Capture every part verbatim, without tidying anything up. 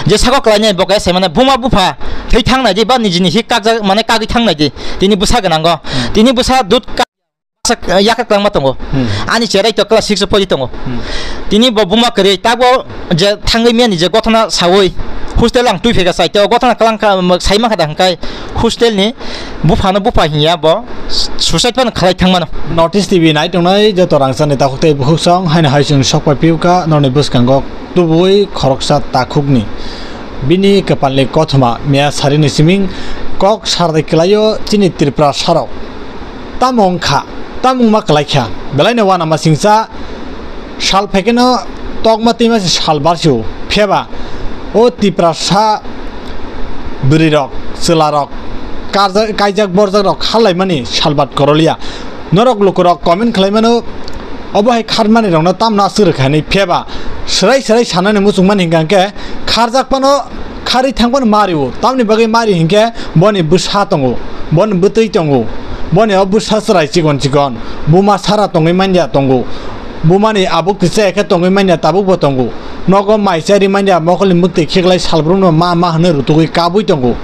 Je sako kwlainai bo khe sai mane buma bupha thwi thang nai di ba nijini hi kakjak mane kagwi thang nai di. Tini bwsa gwnango. Hmm. Tini bwsa dud ka-, sak-, yakha kwlangma tongo. Hmm. Ani cherai to class six o pori tongo. Hmm. Tini bo buma kwrwi tabo je thangwi miyani je gothona sawi hostel ang twi phega sai to gothona kwlang kha, sai mankha da hwnkhe hostel ni buphano bupha hinya bo suicide phano khalai thangmano. North East T V nai tongnai joto rangchakni takhuk tei bukhuksong haino hai chwng sokpai phiyokha norni bwskango tubui khoroksa takhukni. Bini kwpalni kothoma miya sarini siming kok sardi kwlaio chini Tripura sarok. Tamo wngkha, tamo wngma kwlaikha, belaino uanamasingcha sal phaikeno tokma twima se sal barsio. Phiyaba o Tiprasa bwrwirok, chwlarok, karjak, kaijak borjakrok kharlaimani salbat korolia. Norok lukurok comment khlaimano, obo hai kharmanirokno tamno aswk rwkha hinwi. Phiyaba swrai swrai sanani muchungmani hwnkha hwnkhe kharjak phano kharwi thang phano mario. Tamni bagwi mari hinkhe boni bwsa tongo, boni bwtwi tongo, boni o bwsa chwrai chikon chikon, buma sara tongwi manya tongo, bumani abuk kicha khe tongwi manya tabukbo tongo, nogo mai chari manya mokolni mwktwi khiklai salbrumno ma ma hwnwi rutugwi kabui tongo.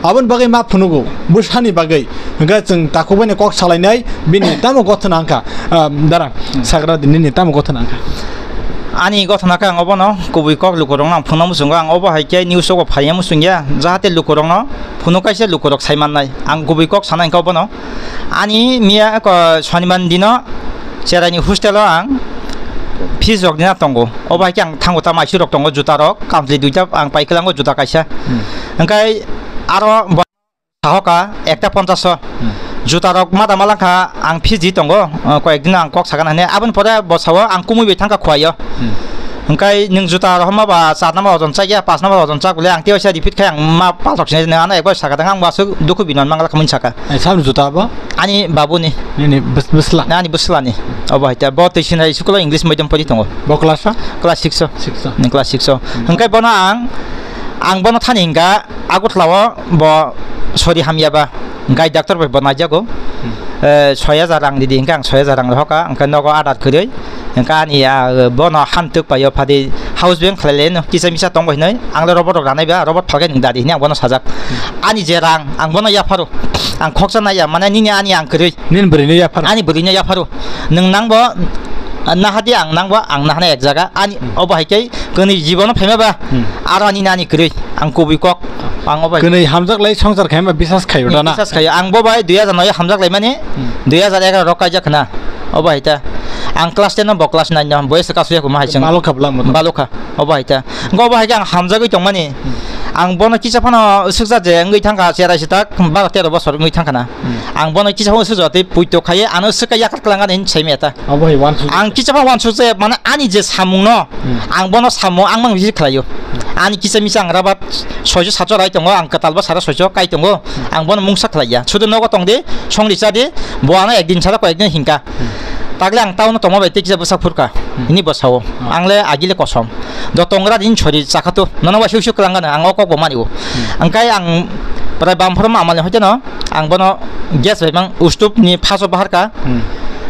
Aboni bagwi ma phunugo, bwsani bagwi. Hwnkhe chwng takhukbaini kok salainai, bini tamo gothona wngkha. Ah, dara, sagra di nini tamo gothona wngkha? Ani gothona khe ang obono kubui kok lukurokno ang phunukna muchungo, ang obo hai khe news o bo phaiya muchungya, jahate lukurokno phunuk kaisa lukurok sai mannai. Ang kubui kok sana hwnkhe obono. Ani miya ko Sonibar dino cheraini hostel o ang fees rok dina tongo. Obo hai khe ang thango ta maising rok tongo, juta rok, kamchwlwi duita ang pai kwlango juta kaisa. Hmm. Hwnkhe aro bo-, sahoka ekta ponchash o. Hmm. Juta rok ma da ma langkha ang fees di tongo, uh, koyek din ang kok sakha nani. Aboni pore bo sao ang kumui bai thangkha Khowai o. Hmm. Hwnkhe nwng juta rohorma ba char number ojon chak ya, panch number ojon chak bole ang tei waisa repeat khai ang ma paltok sinai ano ekbar sakha dang ang bo aswk dukhu binon mangla khamui sakha. Ai, sabni juta bo? Ani babuni. Nini bwsla? Ani bwslani. Obo hai ta. Bo twi sinai school o English medium pori tongo. Bo class o? Class six o. Six o. Ni class six o. Hmm. Hwnkhe bono ang, ang bono thani hwnkha Agartala o bo sori hamya ba. Gai doctor bai bo naijago. Hmm. Eh, soi hajar rang ridi hwnkhe ang soi hajar rang rohorkha. Hwnkhe nogo order kwrwi. Hwnkhe ani, ah, bono hamtwk paio phadi house bank khlai laino kisa misa tongbai hinwi. Ang le robot rok ranai ba, robot phalkhe nwng dadi hinwi ang bono sajak. Hmm. Ani je rang, ang bono yapharo. Ang khoksa naiya, mane nini ani ang kwrwi. Nini bwrwino yapharo? Ani bwrwino yapharo. Nwng nangbo, ah, nahadi ang nangbo, ang nahana ek jaga. Ani Hmm. obo hai khe kwnwi jibono phaima ba, Hmm. aro ani nani kwrwi. Ang kubui kok, ang obo hai Kwnwi hamjak lai songsar khaima bisas khaio da na? Bisas khaio. Ang bo bai dui hajar noi hamjak lai mani, Hmm. dui hajar egaroh rok kaijak khna. Obo hai ta. Ang class ten no, bo class nine no, bo ese kasu yakuma hai chwng. Balokha bwla mo to. Balokha. Obo hai ta. Go bo hai khe ang hamjagwi tongmani. Hmm. Ang bono kisa phano swksa je wngwi thangkha, cherai se tak baro tero bosor wngwi thangkha na. Hmm. Ang bono kisa phano swksa tei puito khaiwi ano swkha yakat kwlangani hinwi saimaya ta. Abo hai wansuk. Ang kisa phano wansuk je mane ani je samung no, Hmm. ang bono samung ang mang bisi khlaio. Hmm. Ani kisa misa ang rabat soiso sacho rai tongo, ang kwtal ba sara soiso kai tongo. Hmm. Ang bono mungsa khlaiya. Sudu nogo tong di, songri cha di, bo ano ekdin sara ko ekdin hinka. Hmm. Tagle ang town o tongma bai tei kisa bwsak phurkha. Hmm. Hini bwsao. Hmm. Ang le agile kosom. Do tongra din sori chakhato. Nono waisa uisu kwlangano ang o kok bo mani o. Hmm. Angkai ang prai bamphoro ma amal ni hoite no. Ang bono gas bai mang ustup ni phaso bahar ka. Hmm.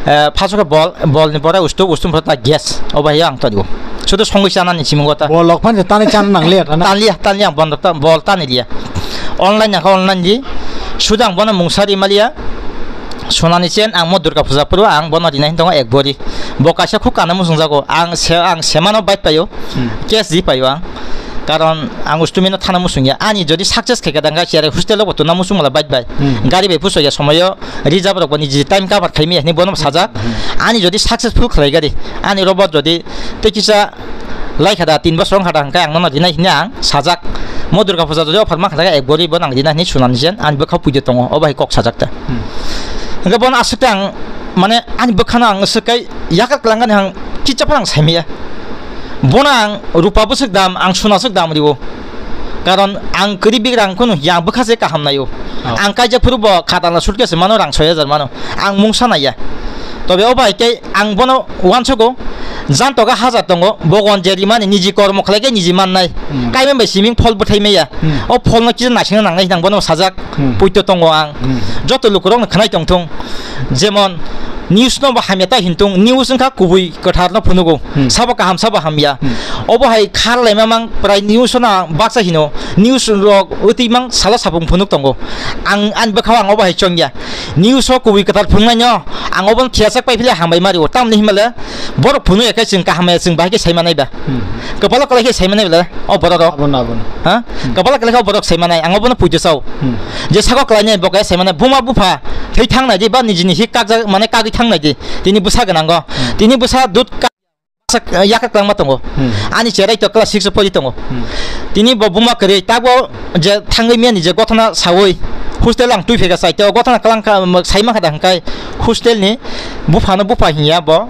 Eh, phaso ke bol, bol ni pore ustup, ustup pore ta gas. O bai ang tadi o. Sudu songwi chana ni simungo ta. Bol lok phan je tani chana nang le ta na. Tan liya, tan liya, bol ta, bol tani liya. Online na online di. Sudu ang bono mungsari maliya. Sonani chain ang mo Durga Puja puru ang bono rinai tongo ek bori. Bo kaisa khuk kana musung jago. Ang se, ang semano bike payo. Hmm. Cash di payo ang. Karon ang ustumino thana musung ya. Ani jodi success khaika danga chiare hostel o tuna musung mala bike bai. Hmm. Gari bai puso ya somoyo reserve rok bani ji time cover khaimi ya ni bono sajak. Hmm. Ani jodi successful khlai gari. Ani robot jodi te kisa lai khada tin bosor khada hwnkhe ang nono rinai hini ang sajak. Mo Durga Puja jodi offer ma khada ek bori bo nang rinai hini sunani jen ani bwkha puido tongo. O bai kok sajak ta. Hmm. Hwnkhe bono aswk ang mane ani bwkhano ang swk kai yakar kwlangani ang kicha phano ang saimaya. Bono ang rupa bwswk dam, ang suna swk dam riwo. Karon ang kwrwi bigrang kunu ya bwkha se kaham naio. Oh. Ang kaijak phuru bo khatala suitcase mano rang soi hajar mano. Ang mungsa naiya. Tobe o bai khe ang bono uansugo, jantoga hajar tongo, bogon je rimani niji kormo khlai khe niji mannai. Hmm. Kaiman bai siming phol bwthai maya. Hmm. O pholno kisa naisingna nangnai hinang bono sajak. Hmm. Puito tongo ang. Hmm. Joto lukurokno khwnai tongthung. Jemon News no bo hamya ta hintung, news wngkha kubui kwthar no phunugo. Hmm. Sabo kaham, sabo hamya. Hmm. Obo hai khar laima mang prai news no baksa hino. News rok wtwi mang salo sapung phunuk tongo. Ang ani bwkhao ang obo hai chongya. News o kubui kwthar phunuknai no ang obo no thiyachak pai phile hambai mario. Tamni himale borok phunuk ya khe chwng kaham ya chwng bahai khe sai manai ba. Hmm. Kwpalo kwlai khe sai manai bwle o borok rok. Abono, abono. Ha? Hmm. Kwpalo kwlai khe o borok sai manai. Ang obo no puitu sao. Hmm. Je sago kwlainai bo khe sai manai. Buma bupha thwi thang nai di ba nijini hi kakjak mane kagwi thang nai di. Tini bwsa gwnango. Hmm. Tini bwsa dud ka-, sak-, yakha kwlangma tongo. Hmm. Ani cherai to class six o pori tongo. Hmm. Tini bo buma kwrwi tabo je thangwi miyani je gothana sawi hostel ang twi phega sai to gothana kwlang kha, sai mankha da hwnkhai hostel ni buphano bupha hinya bo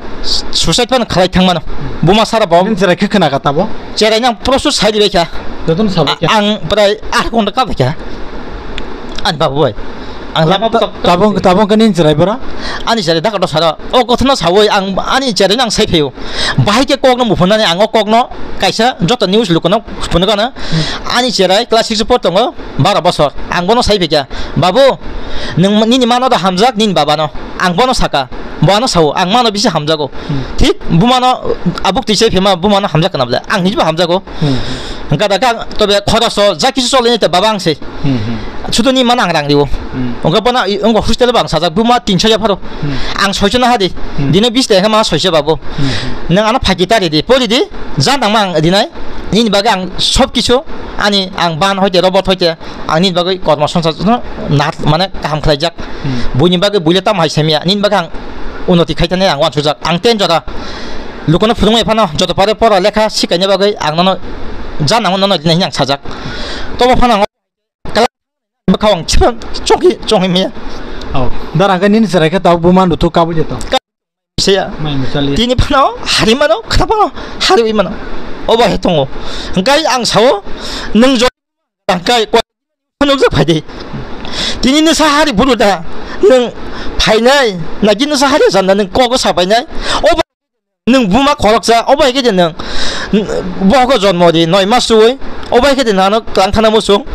suicide phano khalai thangmano. Buma sara bo. Nini cherai khe khna ka tabo? Cherai nang prosto sai di bai kha. Jotono sabai kha. A-, ang prai aat ghonta ka bai kha. Ani babu bai. Ang lama Ta-, tok-, tabung, tabung khe nini cherai bora? Ani cherai dakha dosaro. O kothano sawi ang ani cherai nang sai phaio. Bahai khe kokno muphunani ang o kokno kaisa joto news lukono phunukano. Hmm. Ani cherai class six o por tongo, baro bosor. Ang bono sai phikha, "Babu, nwng nini mano da hamjak nini babano." Ang bono saka, bo ano sao, "Ang mano bisi hamjago." Hmm. Thik bumano abuk twi sai phema bumano hamjak kana bole. Ang nijbo hamjago. Hmm. Hwnkha da khe ang tobe khoroso ja kisu cholini te baba ang se. Hmm, hmm. Sudo ni mana ang rang riwo. Hmm. Hwnkha bono i-, wngkha hostel bo ang sajak buma tinso ya pharo. Hmm. Ang soiso na hadi. Hmm. Dino bis te khe ma soiso babu. Hmm, hmm. Nang ano phaki ta ridi, pori di, ja nang ma ang rinai. Nini bagwi ang sob kisu ani ang ban hoite robot hoite ang nini bagwi kormo songsa no na mane kaham khlaijak. Hmm. Buini bagwi buile tam hai samya. Nini bagwi ang unoti khai tane ang wansujak. Ang ten jora lukono phwrwngmai phano joto pare pora lekha sikaina bagwi ang nono ja nango nono rinai hini ang sajak. Tobo phano ang bwkhao ang chwng chongwi chongwi maya. Oh, dara hwnkhe nini cherai khe tabuk buma nuthuk kabui de to. Saya. Mai misali. Tini phano hari mano, khata phano hari ui mano. Obo hai tongo. Hwnkhe ang sao, nwng jo-, hwnkhe ko-, nukjak phai di. Tini nwsa hari buru da, nwng phainai, nagi nwsa hari janda nwng kogo sapainai. Obo nwng buma khoroksa, obo hai khe de nwng, bohogo jonmo di, noi mas suwi, obo hai khe de nano klang thana muchung.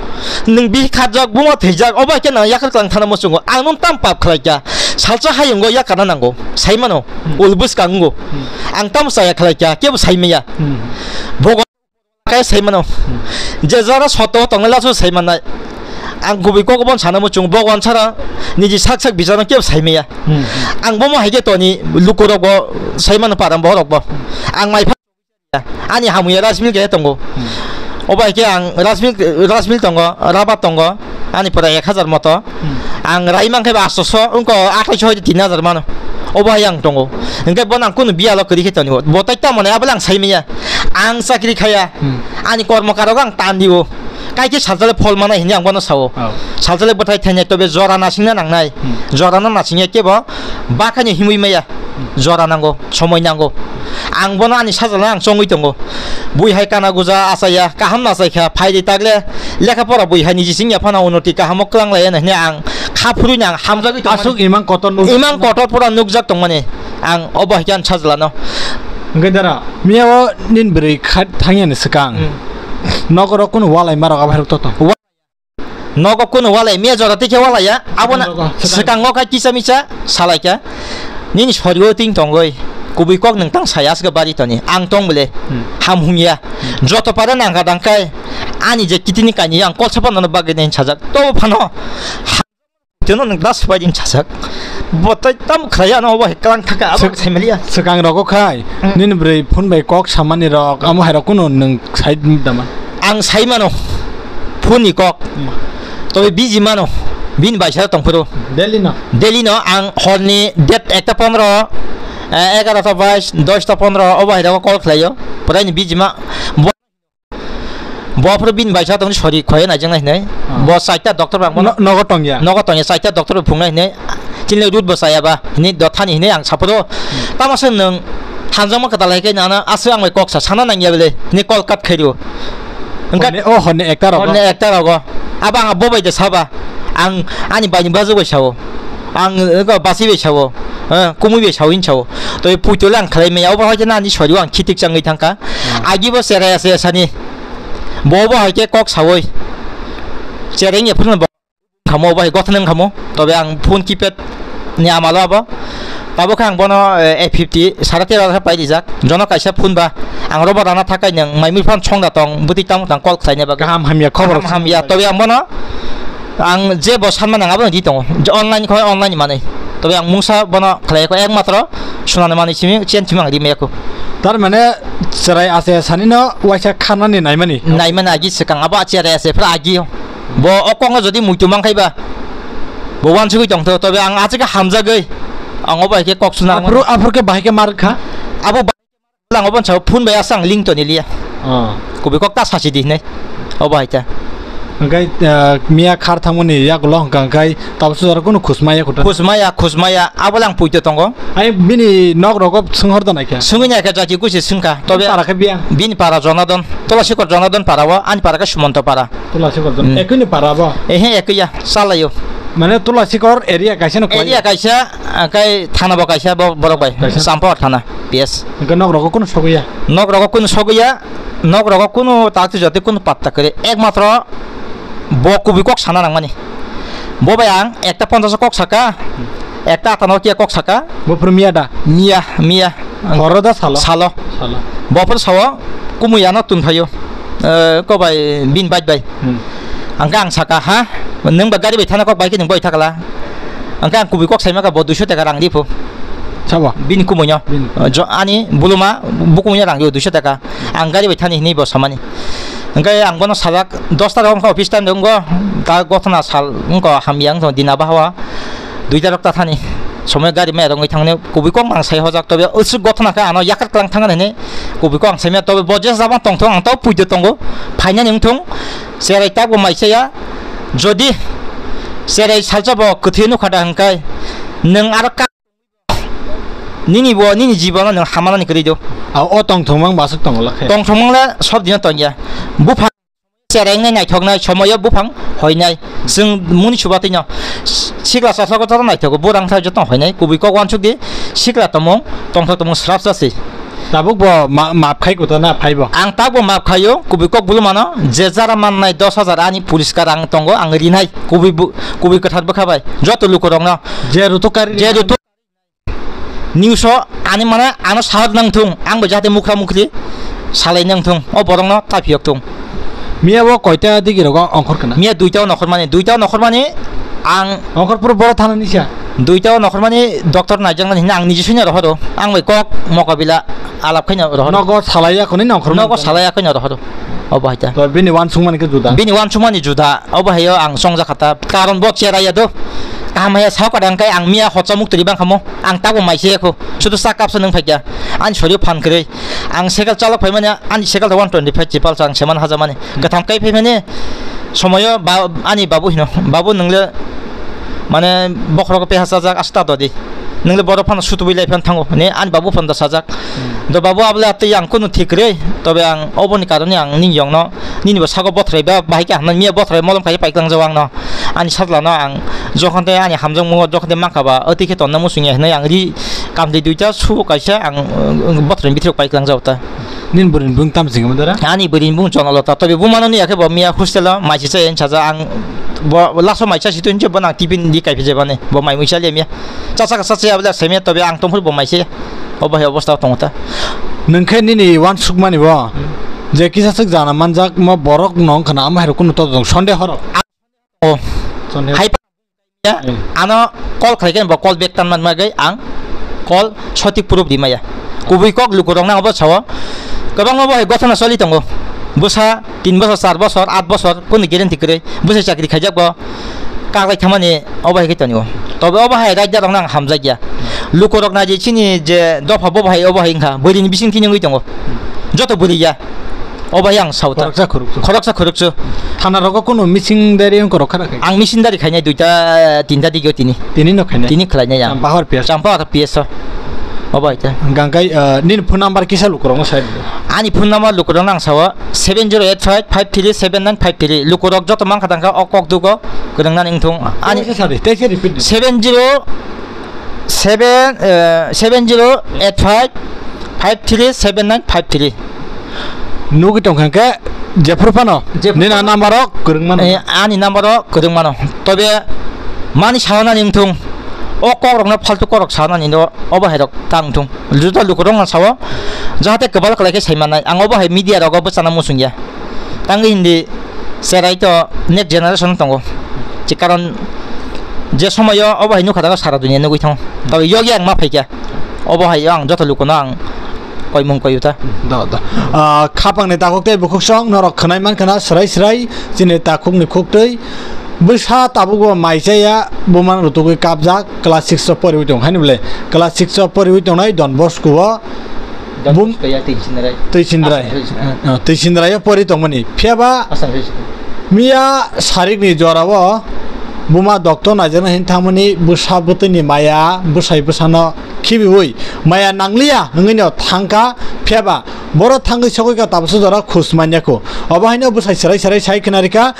Nwng bihik khatjak, buma thwijak, obo hai khe nang yakar klang thana muchungo. Ang nwng tam pap khlai kha. Salsa hayungo yakarna nango. Sai mano, hmm, ul bwskango. Hmm. Ang tamo chaya khlai kha, kebo sai maya. Hmm. Bogo khe sai mano. Hmm. Je jora soto tongnai laso sai manai. Ang kubui kok bon sana muchung, Bhagwan sara niji sak sak bicharo kebo sai maya. Hmm. Ang bomo hai khe toni lukurok bo sai mano param borok bo. Ang mai Ani hamuya rice mill khe tongo. Hmm. Obo hai khe ang rice mill, rice mill tongo, rubber tongo, ani pura ek hajar moto. Hmm. Ang rai mankhe ba astoso, wngkha athaiso hoite tin hajar mano. Obo hai ang tongo. Hwnkhe bono ang kunu biyalo kwrwi khe toniwo. Bo tai tamo nai abole ang sai maya. Ang chakri khaya. Hmm. Ani kormo karok ang tan diwo. Kaikhe salsale phol mana hinwi ang bono sao. Oh. Salsale bwthai thainai tobe jora nasingna nangnai. Hmm. Jorano nasingya kebo bakhani himwi maya. Jora nango, somoi nango. Ang bono ani sajala ang chongwi tongo. Bui hai kana guja achaya, kaham no achai kha, phai di tagle lekha pora bui hai niji singya phano unoti kahamo kwlang lai ya hwnwi ang kha phurui nang hamjagwi tongmani. Aswk imang kotor nuk-, imang kotor pura nukjak tongmani. Ang obo hai khe ang sajala no. Hwnkhe dara, miya o nini bwrwi kha thangya ni swkang. Hmm. Nogo rok kunu walai ma rok abo hai rok to tong. Wa-, Nogo kunu walai, miya jora tikhe walai ya. Abo na swkango, swkango kha kisa misa salai kha. Nini sorio ting tongoi. Kubui kok nwng tang saya aswk bari toni. Ang tong bole. Hmm. Ham humya. Hmm. Joto pare nangka dangkai. Ani je kitini kani ang kol sapa nono bagwi nai sajak. To phano. Teno nwng das bai din sajak. Bo tai tam khlaiya no bo hai klang thaka abo. Swk-, sai maliya. Swkang rogo khai. Hmm. Nini bwrwi phone bai kok samani rok. Amo hai rok kunu nwng sai dama. Ang sai mano phone ni kok. Hmm. Tobe biji mano. Bini bai sa tong phuru. Daily no? Daily no ang horni date ekta pondro, eh, egarota bais, dosta pondro, obo hai rok call khlaio. Pura ni biji ma. Bo, bo phuru bini bai sa tong sori khoye nai jeng nai hinai. Ah. Bo saita doctor bang bono. No-, nogo tongya? Nogo tongya, saita doctor bo phungnai hinai. Chini root bo saya ba, hini dothani hinai ang saphuru. Hmm. Tamo se nwng hamjakma kwtal hai khe nana aswk ang bai kok sa sana nangya bele, hini call cut khairo. Hwnkhe horni, oh, horni ekta rogo? Horni ekta rogo. Abo ang bo bai de saba. Ang ani bai ni bajwk bai sao. Ang, eh, basi bai sao. Eh, kumui bai sao hin sao. To puitole ang khlai maya. Obo hai khe nani sori ang khitik changwi thangkha. Hmm. Agi bo cherai ase sani. Bo bo hai khe kok sawi. Cherai ya phuru bo. Khamo bai gothana khamo, tobe ang phone keypad ni amalo abo. Tabuk khe ang bono, eh, A fifty, sara tero hajar pai rijak. Jono kaisa phone ba, ang robo rana thakai nwng mai mui phano songda tong, bwtwi tamo tang call khlaina bagwi. Kaham hamya khobor. Kaham hamya, tobe ang bono, ang je bo sanmani ang abono di tongo. Je online khe online manwi. Tobe ang mungsa bono khlai kho, ekmatro sunani manwi simi, chen simi ang ri maya kho. Tar mane chwrai ase sanino waisa khanani naimani. Naimani agi swkang, abo achi are ase, phra agi. Bo o kokno jodi muitu man khai ba, bo uansugwi tongtho, tobe ang aswk khe hamjagwi ang obo hai khe kok suna. Aphuru, aphuru khe bahai khe mar kha? Abo ba-, lang obo sao phone bai aswk ang link toni liya. Oh. Kubui kok ta sachi di hinai. Obo hai ta. Hwnkhe, ah, miya khar thangmani yagulo hwnkha hwnkhe tabuk sujaro kunu khusmaya khuta. Khusmaya, khusmaya, abo lang puito tongo. Ai bini nok rogo swnghor da naikha? Swngwi naikha, jati kusi swngkha. Tobe para khe biya? Bini para Jonadon, Tulasikor Jonadon para o, ani para khe Sumonto para. Tulasikor Jon-, Hmm. Ekui ni para bo? Ehe, ekui ya, salayo. Mane Tulasikor area kaisa no khlai? Area kaisa, ah, kai thana bo kaisa bo borok bai. Kaisa? Champawar thana, P S. Hwnkhe nok rogo kunu sogwi ya? Nok rogo kunu sogwi ya, nok rogo kunu tak tu jati kunu patta kwrwi. Ekmatro bo kubui kok sana nangmani. Bo bai ang ekta ponchash kok saka, ekta atano kiya kok saka. Bo phuru miya da? Miya, miya. Horo da salo? Salo. Salo. Bo phuru sao, kumui ano tun phaio. Eh, ko bai, bin bait bai. Hmm. Ang ka ang saka, ha? Nung ba gari bai thana kok bai khe nung bai thakla. Ang ka ang kubui kok saima ka bo duiso taka rang di phu. Sabo? Bin kumui no. Bin. Eh, jo-, ani buluma, bu kumui no rang di duiso taka. Ang gari bai thani hinwi bo samani. Hwnkhe ang bono sajak, dosta rok wngkha office time de wngkha, ta gothona sal wngkha, hamya wngkha, din abahawa duita rok ta thani. Somoi gari maya rok wngwi thangni kubui kok ang sai hojak, tobe usuk gothona khe ano yakar klang thangna hinwi kubui kok ang saimaya, tobe bo je jabang tongthung ang tao puido tongo, phainani wngthung, cherai takbo maisaya, jodi cherai salsa bo kwthwi nukha da hwnkhe nwng aro ka-, Nini bo, nini jibono nwng hamanani kwrwi do. A, o tongthokmang baswk tongo lakhe. Tongthokmang le sob dino tongya. Buphang cherengnai naithoknai, somoyo buphang hoinai. Chwng muni subatwino sikla chasako joto naithogo, burang thai joto hoinai. Kubui kok uansuk di, sikla tongmung, tongthok tongmung srapsa se. Tabuk bo ma-, maap khai kuto na phaibo? Ang tabuk maap khaio, kubui kok bulumano, je jara mannai dos hajar ani poriskar ang tongo, ang rinai, kubui bu-, kubui kwthar bwkha bai, joto lukurokno. Je rutuk kari je rutuk News o ani mane ano sahak nang thung, ang bo jate mukra mukri salai nang thung, o borok no ta phiyok thung. Miya bo koita digi rogo ongkhor kana? Miya duita o nokhor mani, duita o nokhor mani ang ongkhor puro boro thana nisa? Duita o nokhor mani doctor naijak nani hinna ang niji suina rohoro, ang bai kok mokabila alap khaina rohoro. Nogo salai ya khoni nongkhor mani? Nogo salai ya khoni rohoro. Obo hai ta. To bini uansukmani khe juda? Bini uansukmani juda. Obo hai o ang chongjak kha ta. Karon bo cherai ya do. Kaham hai ya sao kada hwnkhe ang miya hocha muk twi bang khamo. Ang tabuk mai se kho. Sudu sa kapsa nwng phaikya. Ani sorio phan kwrwi. Ang cycle chalok phai mani, ani cycle to one twenty five chipal sa ang seman haja mani. Gatham kai phai mani. Somoyo ba, ani babu hino. Babu nwngle mane bokhorok peha sajak asta dodi. Nwngle borok phano sutubui lai phan thango. Ne ani babu phano sajak. Hmm. Do babu abole atwi ang kunu thik rwi. Tobe ang oboni karone ang ning yongno. Nini bo sago bothrai ba bahai khe hamnai miya bothrai molom khai paiklang jago ang no. Ani sajla no ang jokhon tei ani hamjakmungo jokhon tei mankha ba, "Ati khe tonna muchung ya," hinwi ang ri kamtwi duita su kaisa ang, uh, bothrai bithok paiklang jago ta. Nini bwrwini bung tam singmo dara? Ani bwrwini bung Chonalota. Tobe bumano ni akhe bo miya hostel o maisi chai saja ang bo last o mai chasi tun je bo nang tiffin di kai phije bani. Bo mai mui chali miya. Chasa ka chasa ya bla semia tobe ang tongphuru bo maisi. Obo hai obostha tongo ta. Nwng khe nini uansukmani bo je kisa swk jana manjak mo borok no wngkha na, amo hai rok kunu to tong Sunday horo. O. Sunday. Hai pa-, ya, hmm, ano call khlai khe bo call back tan man magwi ang call sotik proof di maya. Kubui kok lukurok nang obo sao. Kwbangma bo hai gothana choli tongo. Bwsa tin bosor, char bosor, at bosor, kunu guarantee kwrwi. Bwsai chakri khaijak bo kaklai thamani obo hai khe tonio. Tobe obo hai raida rok nang hamjak ya. Lukurok naidi chini je dopha bo hai obo hai wngkha. Bwrwini bising thini wngwi tongo. Joto bwrwi ya. Obo hai ang sauta. Khoroksa khoroksa. Khoroksa khoroksa. Thana rogo kunu missing diary wngkha rok khara khai? Ang missing diary khainai duita, tinta digio tini. Tini no khainai? Tini khlainai ang. Champahor P S? Champahor P S o. Obo hai ta. Gangkai, ah, nini phone number kisa lukurok no sai. Ani phone number lukurok nang sao. Seven zero eight five five three seven nine five three. Lukurok joto mankha tangkha o kok dugo kwrwng nani wngthung. Ani tei se sadi, tei se repeat di. Seven zero seven, eh, seven zero eight five five three seven nine five three. Nugwi tongkha khe jephuru phano. Jephuru nini phano. Number o kwrwng mano. Eh, ani number o kwrwng mano. Tobe mani salanani wngthung. O kokrokno faltu kokrok sanani no, obo hai rok tang thung. Joto lukurok no sao, jahate kwbal kwlai khe sai mannai. Ang obo hai media rogo bwchana muchung ya. Tangwi hindi cherai to next generation tongo. Che karon je somoyo obo hai nukha dago sara dunia nugwi thango. Tabo yogi ang ma phaikya. Obo hai ang joto lukuno ang koimung koyuta. Do, do. Ah, khapangni takhuk tei bukhuksong norok khwnai mankha na srai srai chini takhukni khuktwi. Bwsa tabukbo mai chaya buma rutugwi kapjak class six o poriwi tong haini bwle class six o poriwi tongnai Don Bosco o. Don Bum- Bosco ya twi Sindrai. Twi Sindrai. Asam Sindrai. Ah, twi Sindrai o pori tongmani. Phiyaba Asam Sindrai. Miya sarikni jorao buma doctor naijakna hin thangmani bwsa bwtwini maya bwsai bwsano khibiwi maya nangliya hwnwi no thangkha. Phiyaba boro thangwi sogwi ka tabuksa jora khus manya kho. Obo haino bwsai serai serai sai khna rikha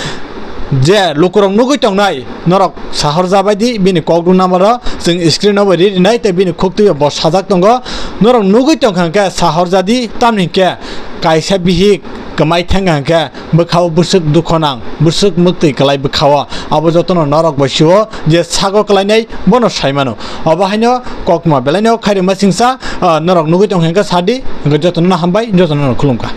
je lukurok nugwi tongnai norok sahor jabai di bini kokduk number o chwng screen o bo ri rinai tei bini khuktwi bo sajak tongo. Norok nugwi tongkha hwnkhe sahor jadi tamni hwnkhe kaisa bihik kwmai thangkha hwnkhe bwkhao bwswk dukho nang, bwswk mwktwi kwlai bwkhao. Abo jotono norok bai sio je sago kwlainai bono sai mano. Obo haino koktwma belaino khairima singsa, ah, norok nugwi tongkha hwnkhe sadi, hwnkhe jotono hambai, jotono khulumkha.